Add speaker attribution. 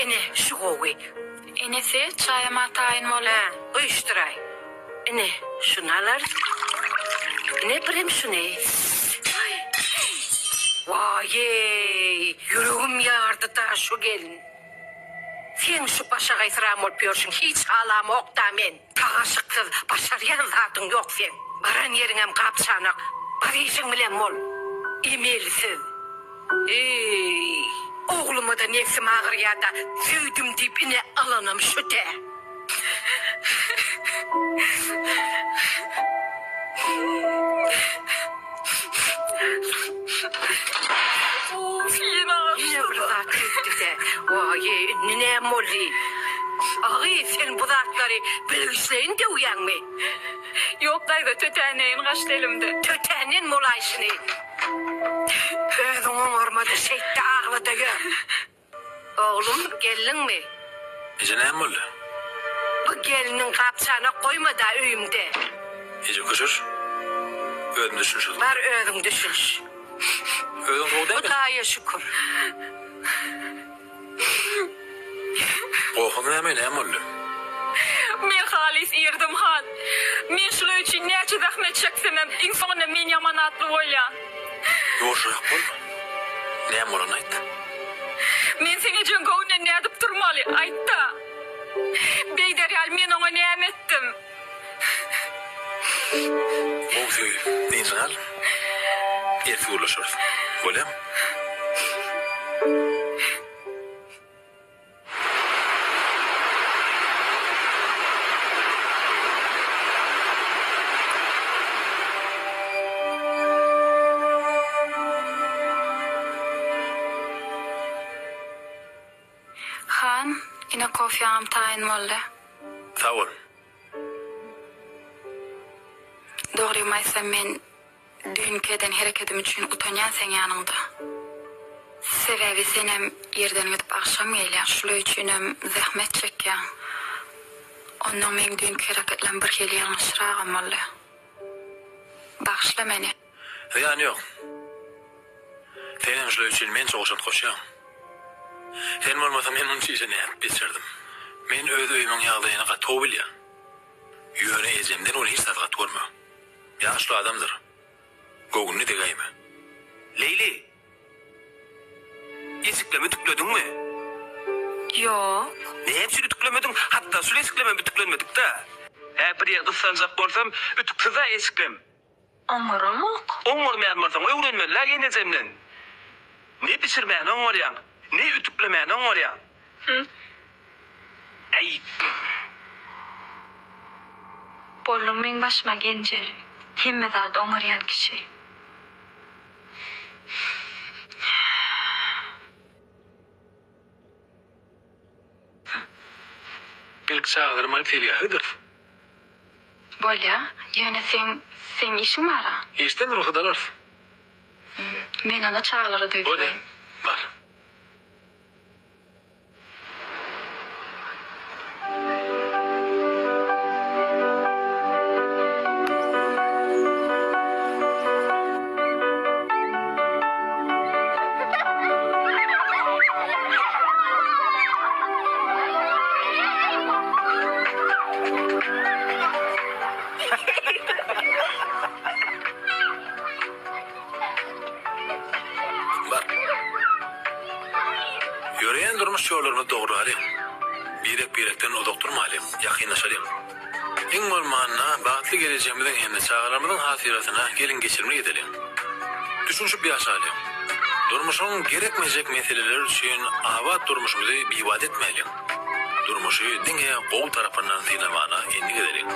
Speaker 1: Ine, şu gowy.
Speaker 2: Enesi, çaýam-a taýyn boldy.
Speaker 1: Hä, goýuşdyraý. Ine, şuny alarys. Ine, birem şuny. Aý! Waý-eý, ýüregim ýardy-da şu gelin. Seň şu başagaýsyran bolup ýörşüň hiç halamok-da men. Tagaşyksyz başarýan zadyň ýok seň. Baran ýeriňem gap-çanak, bar işiň bilen bol. Emelsiz. Eý, ogluma-da nebsim agyrýa-da, söýdüm diýip ine alanam şu-dä.
Speaker 2: Of, ýene
Speaker 1: Ýene bir zat diýipdi-de. Waý, indi näme boldy? Agy, sen bu zatlary bilgiçleýin döwýäňmi?
Speaker 2: Ýok, daýza, tötänleýin gaçdy elimden.
Speaker 1: Tötänden bolaýşyny. Özüň oňarmady, şeýtde agla-da ýör. Oglum, geldiňmi?
Speaker 3: Eje näme boldy?
Speaker 1: Bu gelniň gap-çanak goýma-da öýümde.
Speaker 3: Eje köşeş. Özüm düşünişerin.
Speaker 1: Bar özüň düşüniş.
Speaker 3: Özüň gowy dälmi?
Speaker 1: Hudaýa şükür.
Speaker 3: Gohuň näme, näme boldy?
Speaker 2: Men halys irdim, han. Men şular üçin näçe zähmet çeksemem, iň soňunda men ýaman atly bolýan.
Speaker 3: Ýuwaşrak bol. Näme bolanyny aýt.
Speaker 2: Men seň ejeň göwnünden nädip durmaly, aýt-da. Beýder ýaly men oňa näme etdim?
Speaker 3: Gowusy, dynjyňy al. Ertir gürleşeris. Bolýamy?
Speaker 2: Han, ine kofýaňam taýyn boldy.
Speaker 3: Sag bol.
Speaker 2: Dogrymy aýtsam men Düýnki eden herekedim üçin utanýan seň ýanyňda. Sebäbi senem irden gidip agşam gelýäň, şular üçinem zähmet çekýäň. Onnoň meň düýnki hereketlem birhili ýalňyşragam boldy. Bagyşla meni.
Speaker 3: Zyýany ýok. Senem şular üçin mençe goşant goşýaň. Sen bolmasaň men munça işe nädip ýetişerdim. Men öz öýümiň ýagdaýyny gaty gowy bilýän. Ýöne ejemden ol hiç zat gaty görme. Ýaşuly adamdyr. Göwnüne degäýme.
Speaker 4: Leýli! Eşiklemi ütüklediňmi?
Speaker 2: Ýok.
Speaker 4: Näme üçin ütüklemediň? Hatda şul eşiklemem ütüklenmedik-dä. Hä, bir ýer gyssanjak bolsam, ütüksiz-ä eşiklem.
Speaker 2: Oňaramok.
Speaker 4: Oňarmaýan bolsaň, öwrenmeli-dä gelnejemden. Ne bişirmäni oňarýaň, ne ütüklemäni oňarýaň.
Speaker 2: Hü.
Speaker 4: Äý.
Speaker 2: Bolduň meň başyma genjel. Hemme zady oňarýan kişi.
Speaker 3: Belki çagalarym alyp seýilgähe gideris.
Speaker 2: Bolýa, ýöne seň, seň işiň bar-a.
Speaker 3: Işden rugsat alarys.
Speaker 2: Men onda çagalara duýduraýyn.
Speaker 3: Bolýa, bar. Bar. Ýöreýän durmuş ýollarymyzy dogrulalyň. Birek-birekden uzak durmalyň, ýakynlaşalyň. Iň bolmanda, bagtly gelejegimiziň hem-de çagalarymyzyň hatyrasyna geliň geçirimli edeliň. Düşünişip ýaşalyň. Durmuşyň gerekmejek meseleleri üçin abat durmuşymyzy bibat etmäliň. Durmuşy diňe gowy tarapyndan synlamana endik edeliň.